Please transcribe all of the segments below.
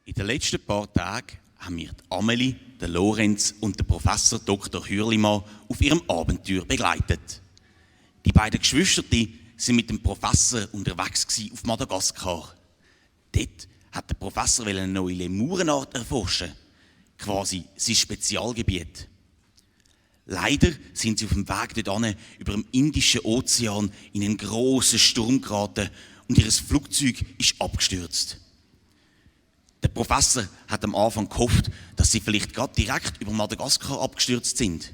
In den letzten paar Tagen haben wir die Amelie, den Lorenz und den Professor Dr. Hürlimann auf ihrem Abenteuer begleitet. Die beiden Geschwister sind mit dem Professor unterwegs auf Madagaskar. Dort hat der Professor eine neue Lemurenart erforschen, quasi sein Spezialgebiet. Leider sind sie auf dem Weg dorthin über dem Indischen Ozean in einen grossen Sturm geraten und ihr Flugzeug ist abgestürzt. Der Professor hat am Anfang gehofft, dass sie vielleicht gerade direkt über Madagaskar abgestürzt sind.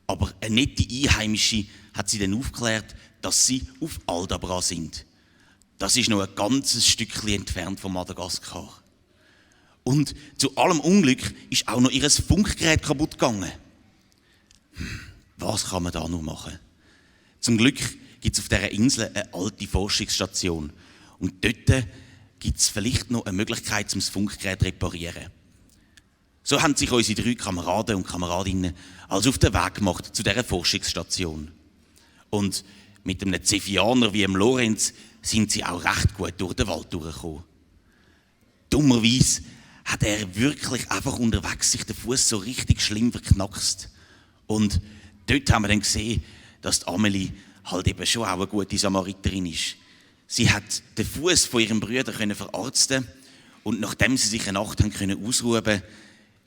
Aber eine nette Einheimische hat sie dann aufgeklärt, dass sie auf Aldabra sind. Das ist noch ein ganzes Stückchen entfernt von Madagaskar. Und zu allem Unglück ist auch noch ihr Funkgerät kaputt gegangen. Was kann man da noch machen? Zum Glück gibt es auf dieser Insel eine alte Forschungsstation. Und dort gibt es vielleicht noch eine Möglichkeit, das Funkgerät zu reparieren. So haben sich unsere 3 Kameraden und Kameradinnen also auf den Weg gemacht zu dieser Forschungsstation. Und mit einem Zefianer wie dem Lorenz sind sie auch recht gut durch den Wald durchgekommen. Dummerweise hat er wirklich einfach unterwegs sich den Fuß so richtig schlimm verknackst. Und dort haben wir dann gesehen, dass die Amelie halt eben schon auch eine gute Samariterin ist. Sie hat den Fuß von ihrem Bruder verarzten und nachdem sie sich eine Nacht haben ausruhen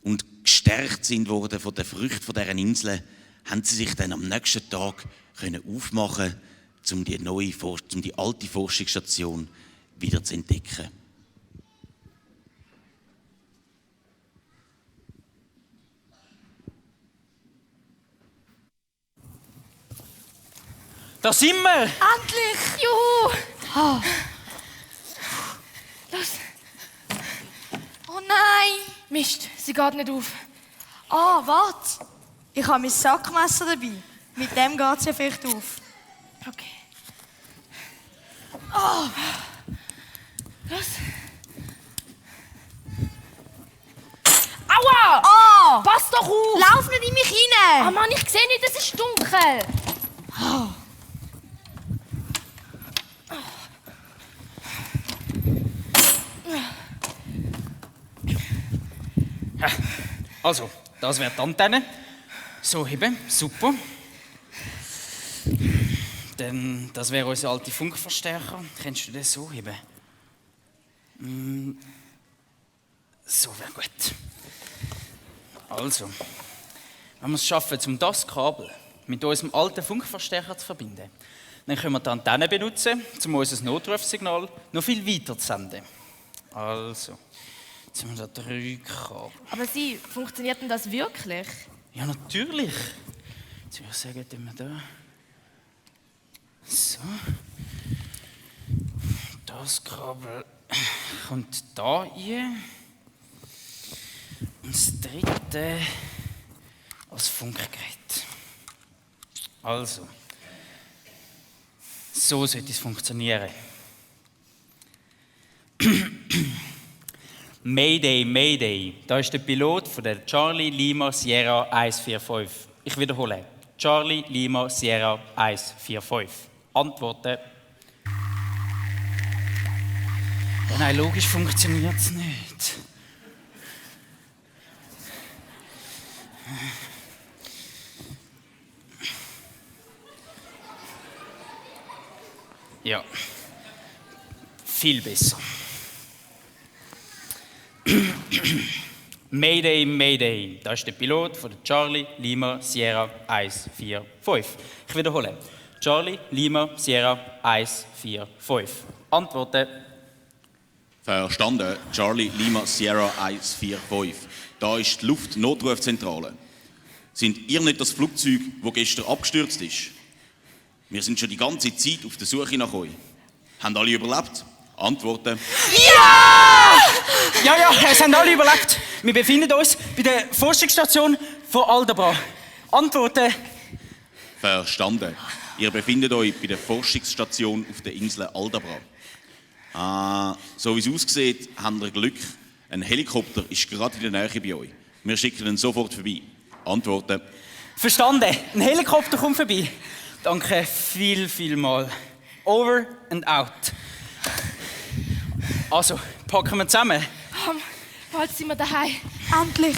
und gestärkt sind worden von den Früchten dieser Insel, haben sie sich dann am nächsten Tag aufmachen, um die alte Forschungsstation wieder zu entdecken. Da sind wir! Endlich! Juhu! Oh. Los! Oh nein! Mist, sie geht nicht auf. Ah, warte! Ich habe mein Sackmesser dabei. Mit dem geht sie vielleicht auf. Okay. Oh! Los. Aua! Oh! Pass doch auf! Lauf nicht in mich rein! Ah Mann, ich sehe nicht, es ist dunkel. Oh. Also, das wäre die Antenne. So heben, super. Dann, das wäre unser alter Funkverstärker. Kennst du das so heben? So wäre gut. Also, wenn wir es schaffen, um das Kabel mit unserem alten Funkverstärker zu verbinden, dann können wir die Antenne benutzen, um unser Notrufsignal noch viel weiter zu senden. Also, jetzt haben wir da 3 Kabel. Aber funktioniert denn das wirklich? Ja, natürlich. Jetzt würde ich sagen, tun wir da. So. Das Kabel kommt da rein. Und das dritte als Funkgerät. Also. So sollte es funktionieren. Mayday, Mayday. Da ist der Pilot von der Charlie Lima Sierra 145. Ich wiederhole. Charlie Lima Sierra 145. Antworten. Ja, nein, logisch funktioniert es nicht. Ja, viel besser. Mayday, Mayday. Das ist der Pilot von der Charlie Lima Sierra 145. Ich wiederhole. Charlie Lima Sierra 145. Antworten. Verstanden, Charlie Lima Sierra 145. Da ist die Luftnotrufzentrale. Sind ihr nicht das Flugzeug, das gestern abgestürzt ist? Wir sind schon die ganze Zeit auf der Suche nach euch. Haben alle überlebt? Antworten. Ja, es haben alle überlebt. Wir befinden uns bei der Forschungsstation von Aldabra. Antworten. Verstanden. Ihr befindet euch bei der Forschungsstation auf der Insel Aldabra. So wie es aussieht, habt ihr Glück. Ein Helikopter ist gerade in der Nähe bei euch. Wir schicken ihn sofort vorbei. Antworten. Verstanden. Ein Helikopter kommt vorbei. Danke viel mal. Over and out. Also, packen wir zusammen. Bald sind wir daheim. Endlich.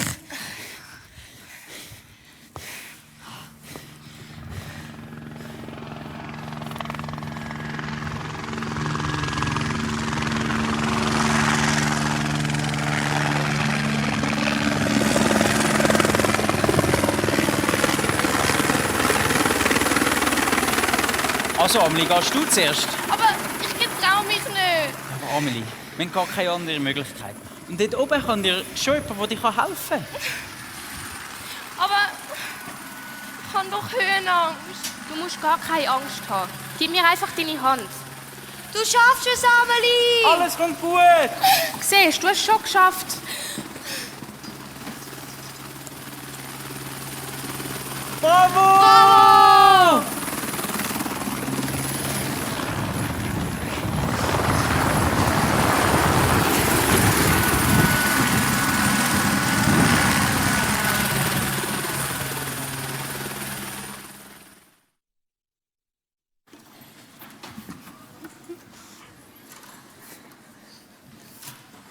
Also, Amelie, gehst du zuerst? Aber ich getraue mich nicht. Aber Amelie, wir haben gar keine andere Möglichkeit. Und dort oben kann dir schon jemand, der dir helfen kann. Aber ich habe doch Höhenangst. Du musst gar keine Angst haben. Gib mir einfach deine Hand. Du schaffst es, Amelie! Alles kommt gut! Siehst du, hast es schon geschafft. Bravo!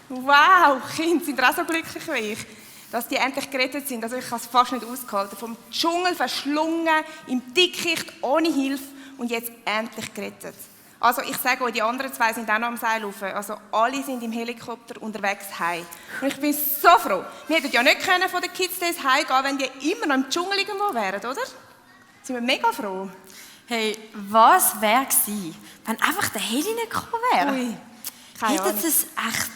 Wow, Kinder sind auch so glücklich wie ich, dass die endlich gerettet sind. Also ich habe es fast nicht ausgehalten. Vom Dschungel verschlungen, im Dickicht, ohne Hilfe und jetzt endlich gerettet. Also ich sage euch, die anderen zwei sind auch noch am Seil rauf. Also alle sind im Helikopter unterwegs heim. Und ich bin so froh. Wir hätten ja nicht können von den Kids Days heimgehen, wenn die immer noch im Dschungel irgendwo wären, oder? Sind wir mega froh. Hey, was wäre gewesen, wenn einfach der Heli nicht gekommen wäre? Ui, keine Hätten Ahnung. sie es echt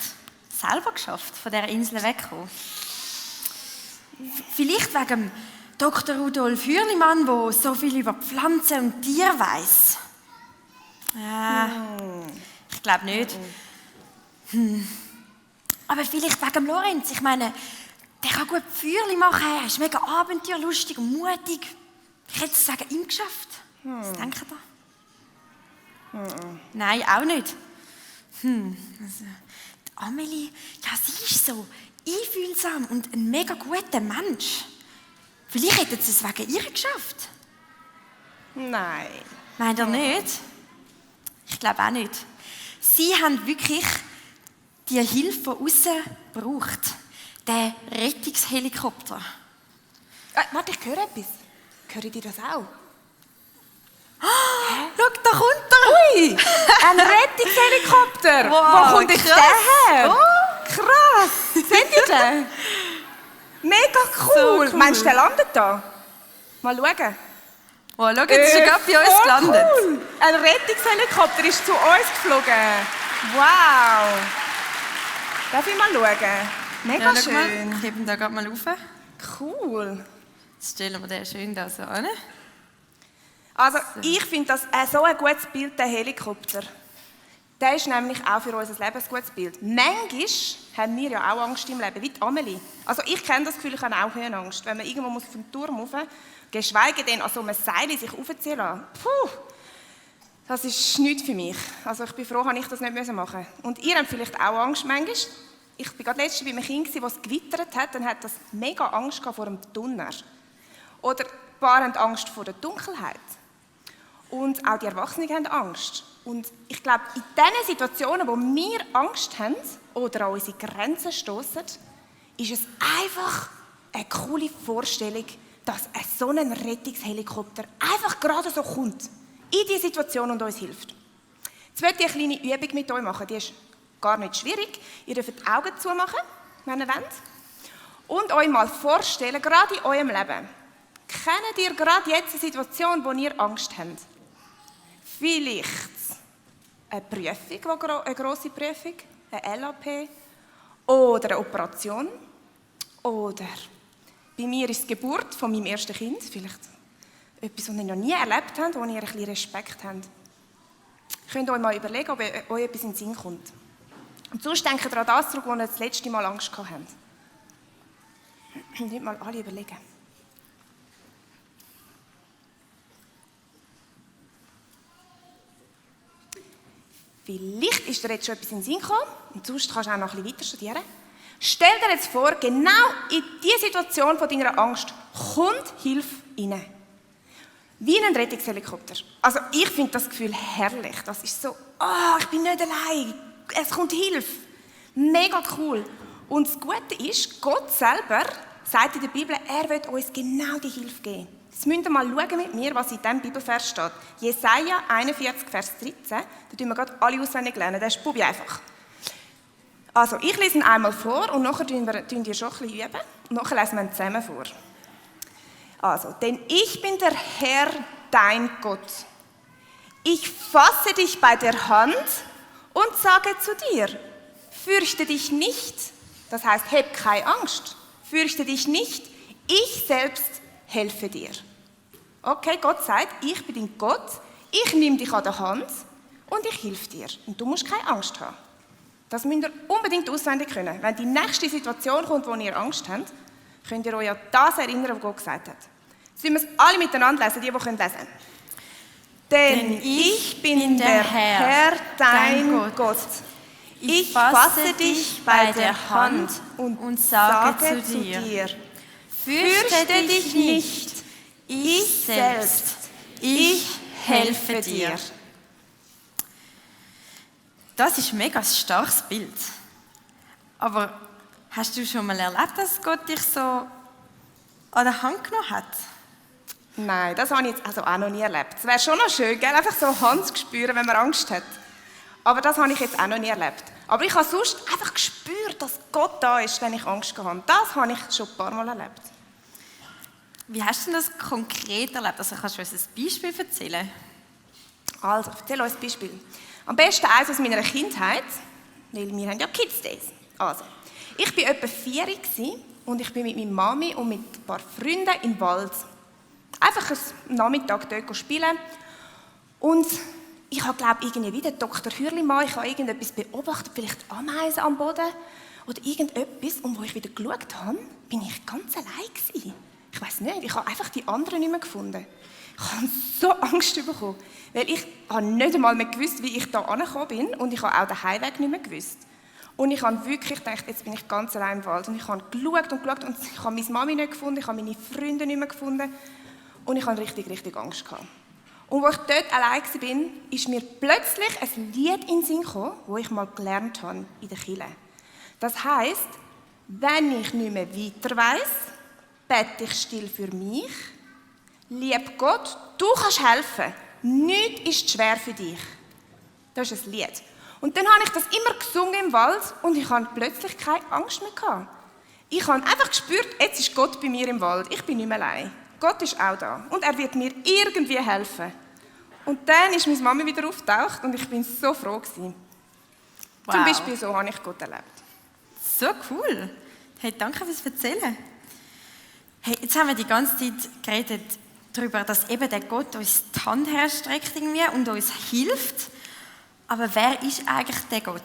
selber geschafft, von dieser Insel wegzukommen? Vielleicht wegen dem Dr. Rudolf Hürlimann, der so viel über Pflanzen und Tiere weiss. Ja, ich glaube nicht. Aber vielleicht wegen dem Lorenz. Ich meine, der kann gut Feuerchen machen, er ist mega abenteuerlustig und mutig. Ich hätte es wegen ihm geschafft. Was denkt ihr? Nein, auch nicht. Also, die Amelie, ja, sie ist so einfühlsam und ein mega guter Mensch. Vielleicht hätten sie es wegen ihr geschafft. Nein. Meint ihr nicht? Ich glaube auch nicht. Sie haben wirklich die Hilfe von außen gebraucht. Den Rettungshelikopter. Warte, ich höre etwas. Hören die das auch? Schau, da kommt er! Ui, ein Rettungshelikopter! Wow, Wo kommt denn krass. der her? Krass! Seht ihr den? Mega cool. So cool. Meinst du, der landet da? Mal schauen. Oh, schau, jetzt ist er gerade bei uns voll gelandet. Cool. Ein Rettungshelikopter ist zu uns geflogen. Wow! Darf ich mal schauen? Mega Ja, schau mal, schön. ich hebe ihn da gerade mal auf. Cool. Jetzt stellen wir den schön da so an. Also, ich finde das so ein gutes Bild, der Helikopter. Der ist nämlich auch für unser Leben ein gutes Bild. Manchmal haben wir ja auch Angst im Leben, wie die Amelie. Also ich kenne das Gefühl, ich habe auch Höhenangst. Wenn man irgendwo muss vom Turm rauf, geschweige denn an so einem Seil sich aufziehen lassen. Puh, das ist nichts für mich. Also ich bin froh, dass ich das nicht machen musste. Und ihr habt vielleicht auch Angst manchmal. Ich war gerade letztens bei einem Kind, das es gewittert hat, dann hat das mega Angst vor dem Donner. Oder ein paar haben Angst vor der Dunkelheit. Und auch die Erwachsenen haben Angst. Und ich glaube, in diesen Situationen, wo wir Angst haben oder an unsere Grenzen stoßen, ist es einfach eine coole Vorstellung, dass so ein Rettungshelikopter einfach gerade so kommt, in diese Situation und uns hilft. Jetzt möchte ich eine kleine Übung mit euch machen. Die ist gar nicht schwierig. Ihr dürft die Augen zumachen, wenn ihr wollt. Und euch mal vorstellen, gerade in eurem Leben, kennt ihr gerade jetzt eine Situation, wo ihr Angst habt? Vielleicht eine Prüfung, eine grosse Prüfung, eine LAP oder eine Operation. Oder bei mir ist die Geburt von meinem ersten Kind, vielleicht etwas, was ihr noch nie erlebt habt, wo ihr ein bisschen Respekt habt. Ihr könnt euch mal überlegen, ob euch etwas in den Sinn kommt. Und sonst denkt ihr an das zurück, wo ihr das letzte Mal Angst gehabt habt. Nicht mal alle überlegen. Vielleicht ist dir jetzt schon etwas in den Sinn gekommen und sonst kannst du auch noch ein bisschen weiter studieren. Stell dir jetzt vor, genau in diese Situation von deiner Angst kommt Hilfe rein. Wie ein Rettungshelikopter. Also ich finde das Gefühl herrlich. Das ist so, ich bin nicht allein, es kommt Hilfe. Mega cool. Und das Gute ist, Gott selber sagt in der Bibel, er will uns genau die Hilfe geben. Jetzt müsst ihr mal schauen mit mir, was in diesem Bibelvers steht. Jesaja 41, Vers 13. Da tun wir gerade alle auswendig lernen. Das ist Bubi einfach. Also, ich lese ihn einmal vor und nachher tun wir schon ein bisschen üben. Und nachher lesen wir ihn zusammen vor. Also, denn ich bin der Herr, dein Gott. Ich fasse dich bei der Hand und sage zu dir, fürchte dich nicht. Das heißt, hab keine Angst. Fürchte dich nicht. Ich selbst helfe dir. Okay, Gott sagt, ich bin dein Gott, ich nehme dich an der Hand und ich helfe dir. Und du musst keine Angst haben. Das müsst ihr unbedingt auswendig können. Wenn die nächste Situation kommt, wo ihr Angst habt, könnt ihr euch an das erinnern, was Gott gesagt hat. Jetzt müssen wir es alle miteinander lesen, die lesen können. Denn ich bin der Herr, dein Gott. Ich fasse dich bei der Hand und sage zu dir, fürchte dich nicht, ich selbst, ich helfe dir. Das ist ein mega starkes Bild. Aber hast du schon mal erlebt, dass Gott dich so an der Hand genommen hat? Nein, das habe ich jetzt also auch noch nie erlebt. Es wäre schon noch schön, gell? Einfach so Hand zu spüren, wenn man Angst hat. Aber das habe ich jetzt auch noch nie erlebt. Aber ich habe sonst einfach gespürt, dass Gott da ist, wenn ich Angst habe. Das habe ich schon ein paar Mal erlebt. Wie hast du das konkret erlebt? Also kannst du uns ein Beispiel erzählen? Also, erzähl uns ein Beispiel. Am besten eins aus meiner Kindheit, weil wir haben ja Kids Days. Also, ich war etwa 4 und ich bin mit meiner Mami und mit ein paar Freunden im Wald. Einfach einen Nachmittag dort spielen. Und ich habe, glaube ich, irgendwie wie der Dr. Hürlimann, ich habe irgendetwas beobachtet, vielleicht Ameisen am Boden oder irgendetwas. Und wo ich wieder geschaut habe, bin ich ganz allein gewesen. Ich weiss nicht, ich habe einfach die anderen nicht mehr gefunden. Ich habe so Angst bekommen, weil ich habe nicht einmal mehr gewusst, wie ich da angekommen bin und ich habe auch den Heimweg nicht mehr gewusst. Und ich habe wirklich gedacht, jetzt bin ich ganz allein im Wald. Und ich habe geschaut und ich habe meine Mami nicht gefunden, ich habe meine Freunde nicht mehr gefunden und ich habe richtig Angst gehabt. Und als ich dort allein war, ist mir plötzlich ein Lied in den Sinn gekommen, das ich mal gelernt habe in der Kirche. Das heisst, wenn ich nicht mehr weiter weiss, bete ich still für mich. Lieb Gott, du kannst helfen. Nichts ist schwer für dich. Das ist ein Lied. Und dann habe ich das immer gesungen im Wald und ich hatte plötzlich keine Angst mehr gehabt. Ich habe einfach gespürt, jetzt ist Gott bei mir im Wald. Ich bin nicht mehr allein. Gott ist auch da und er wird mir irgendwie helfen. Und dann ist meine Mama wieder aufgetaucht und ich bin so froh gewesen. Wow. Zum Beispiel so habe ich Gott erlebt. So cool. Hey, danke fürs Erzählen. Hey, jetzt haben wir die ganze Zeit geredet darüber, dass eben der Gott uns die Hand herstreckt irgendwie und uns hilft. Aber wer ist eigentlich der Gott?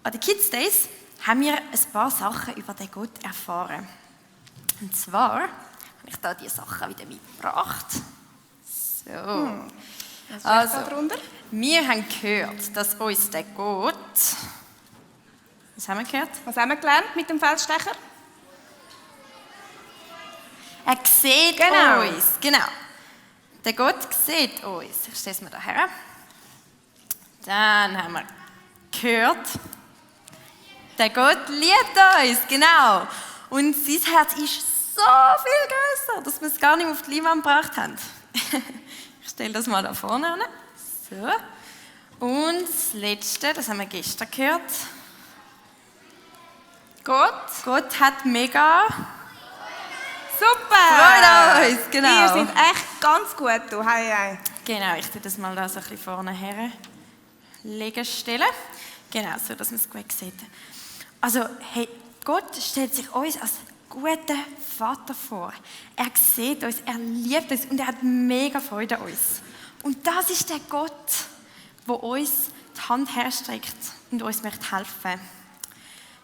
An den Kids Days haben wir ein paar Sachen über den Gott erfahren. Und zwar habe ich da die Sachen wieder mitgebracht. So. Was Also, steht da drunter? wir haben gehört, dass uns der Gott... Was haben wir gehört? Was haben wir gelernt mit dem Feldstecher? Er sieht Genau. uns. Genau. Der Gott sieht uns. Ich stelle es mir da her. Dann haben wir gehört, der Gott liebt uns. Genau. Und sein Herz ist so viel größer, dass wir es gar nicht auf die Leinwand gebracht haben. Ich stelle das mal da vorne hin. So. Und das Letzte, das haben wir gestern gehört. Gott hat mega... Super! Freut uns, genau. Ihr seid echt ganz gut, du. Hei. Genau, ich tue das mal da so ein bisschen vorne her legen, stellen. Genau, so dass man es gut sieht. Also, hey, Gott stellt sich uns als guten Vater vor. Er sieht uns, er liebt uns und er hat mega Freude an uns. Und das ist der Gott, der uns die Hand herstreckt und uns möchte helfen.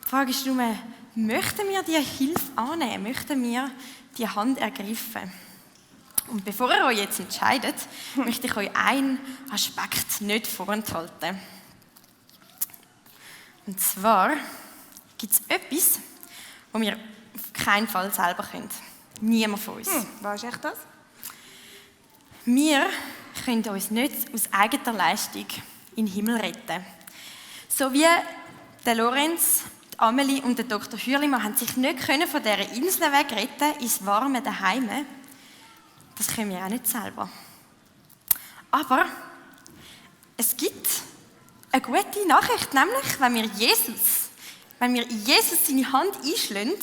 Die Frage ist nur, möchten wir diese Hilfe annehmen? Möchten wir die Hand ergreifen? Und bevor ihr euch jetzt entscheidet, möchte ich euch einen Aspekt nicht vorenthalten. Und zwar gibt es etwas, was wir auf keinen Fall selber können. Niemand von uns. Was ist echt das? Wir können uns nicht aus eigener Leistung in den Himmel retten. So wie Der Lorenz, die Amelie und der Dr. Hürlimann haben sich nicht von dieser Insel wegretten ins warme Daheim. Das können wir auch nicht selber. Aber es gibt eine gute Nachricht, nämlich, wenn wir in Jesus seine Hand einschlagen,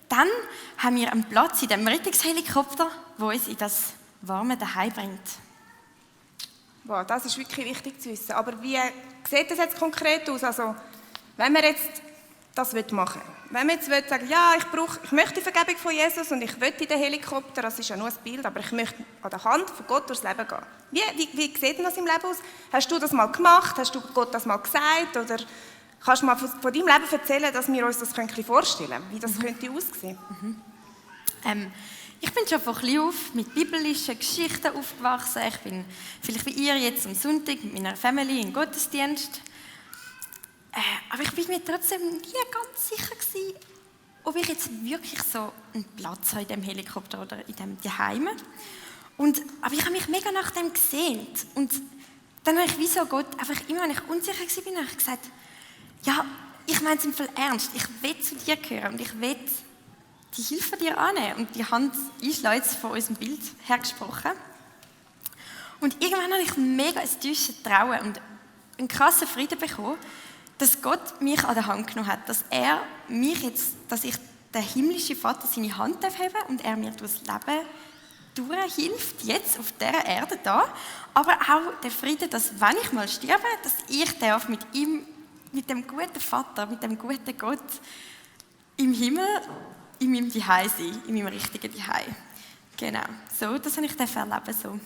dann haben wir einen Platz in dem Rettungshelikopter, der uns in das warme Daheim bringt. Wow, das ist wirklich wichtig zu wissen. Aber wie sieht das jetzt konkret aus? Also, wenn wir jetzt das machen wollen, wenn wir jetzt sagen, ja, ich möchte die Vergebung von Jesus und ich will in den Helikopter, das ist ja nur ein Bild, aber ich möchte an der Hand von Gott durchs Leben gehen. Wie sieht denn das im Leben aus? Hast du das mal gemacht? Hast du Gott das mal gesagt? Oder kannst du mal von deinem Leben erzählen, dass wir uns das vorstellen können, wie das könnte aussehen? Ich bin schon von klein auf mit biblischen Geschichten aufgewachsen. Ich bin vielleicht wie ihr jetzt am Sonntag mit meiner Familie im Gottesdienst. Aber ich bin mir trotzdem nie ganz sicher gewesen, ob ich jetzt wirklich so einen Platz habe in diesem Helikopter oder in diesem Zuhause. Aber ich habe mich mega nach dem gesehnt. Und dann habe ich wie so Gott, einfach immer, wenn ich unsicher war, habe ich gesagt, ja, ich meine es im Fall ernst. Ich will zu dir gehören und ich will die Hilfe dir annehmen. Und die Hand einschlagen, von unserem Bild hergesprochen. Und irgendwann habe ich mega ein tiefes Trauen und einen krassen Frieden bekommen, dass Gott mich an der Hand genommen hat, dass ich den himmlischen Vater seine Hand heben darf und er mir durchs Leben durchhilft, jetzt auf dieser Erde da, aber auch der Frieden, dass wenn ich mal sterbe, dass ich darf mit ihm, mit dem guten Vater, mit dem guten Gott im Himmel, in meinem Zuhause sein, in meinem richtigen Zuhause. Genau, so, das habe ich erleben so.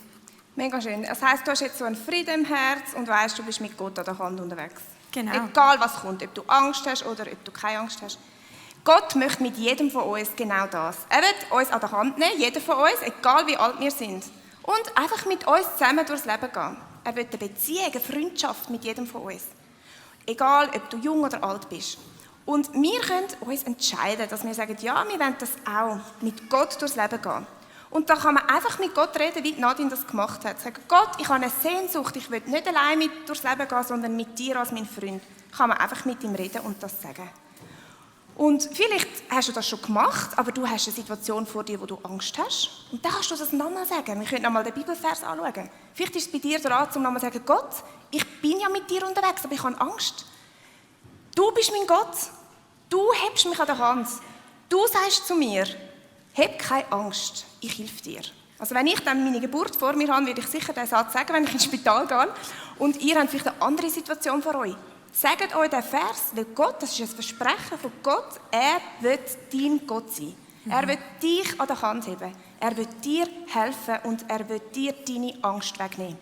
Mega schön. Das heisst, du hast jetzt so einen Frieden im Herz und weißt, du bist mit Gott an der Hand unterwegs. Genau. Egal was kommt, ob du Angst hast oder ob du keine Angst hast. Gott möchte mit jedem von uns genau das. Er wird uns an der Hand nehmen, jeder von uns, egal wie alt wir sind. Und einfach mit uns zusammen durchs Leben gehen. Er will eine Beziehung, eine Freundschaft mit jedem von uns. Egal, ob du jung oder alt bist. Und wir können uns entscheiden, dass wir sagen, ja, wir wollen das auch mit Gott durchs Leben gehen. Und da kann man einfach mit Gott reden, wie Nadine das gemacht hat. Sagen, Gott, ich habe eine Sehnsucht, ich will nicht allein durchs Leben gehen, sondern mit dir als mein Freund. Kann man einfach mit ihm reden und das sagen. Und vielleicht hast du das schon gemacht, aber du hast eine Situation vor dir, wo du Angst hast. Und dann kannst du das nochmal sagen. Wir können nochmal den Bibelvers anschauen. Vielleicht ist es bei dir dran, um nochmal zu sagen, Gott, ich bin ja mit dir unterwegs, aber ich habe Angst. Du bist mein Gott. Du hebst mich an der Hand. Du sagst zu mir, hab keine Angst, ich helfe dir. Also wenn ich dann meine Geburt vor mir habe, würde ich sicher diesen Satz sagen, wenn ich ins Spital gehe. Und ihr habt vielleicht eine andere Situation vor euch. Sagt euch den Vers, weil Gott, das ist ein Versprechen von Gott, er wird dein Gott sein. Er wird dich an der Hand heben. Er wird dir helfen und er wird dir deine Angst wegnehmen.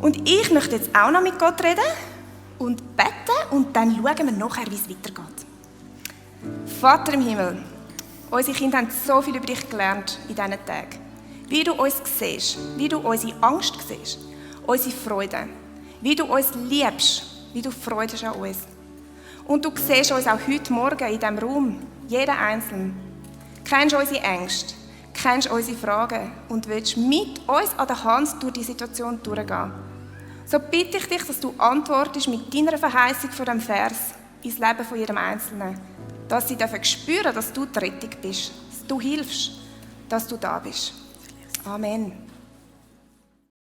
Und ich möchte jetzt auch noch mit Gott reden und beten und dann schauen wir nachher, wie es weitergeht. Vater im Himmel, unsere Kinder haben so viel über dich gelernt in diesen Tagen. Wie du uns siehst, wie du unsere Angst siehst, unsere Freude, wie du uns liebst, wie du Freude hast an uns. Und du siehst uns auch heute Morgen in diesem Raum, jeder Einzelne. Kennst unsere Ängste, kennst unsere Fragen und willst mit uns an der Hand durch die Situation durchgehen. So bitte ich dich, dass du antwortest mit deiner Verheißung von dem Vers ins Leben von jedem Einzelnen. Dass sie spüren, dass du die Rettung bist, dass du hilfst, dass du da bist. Amen.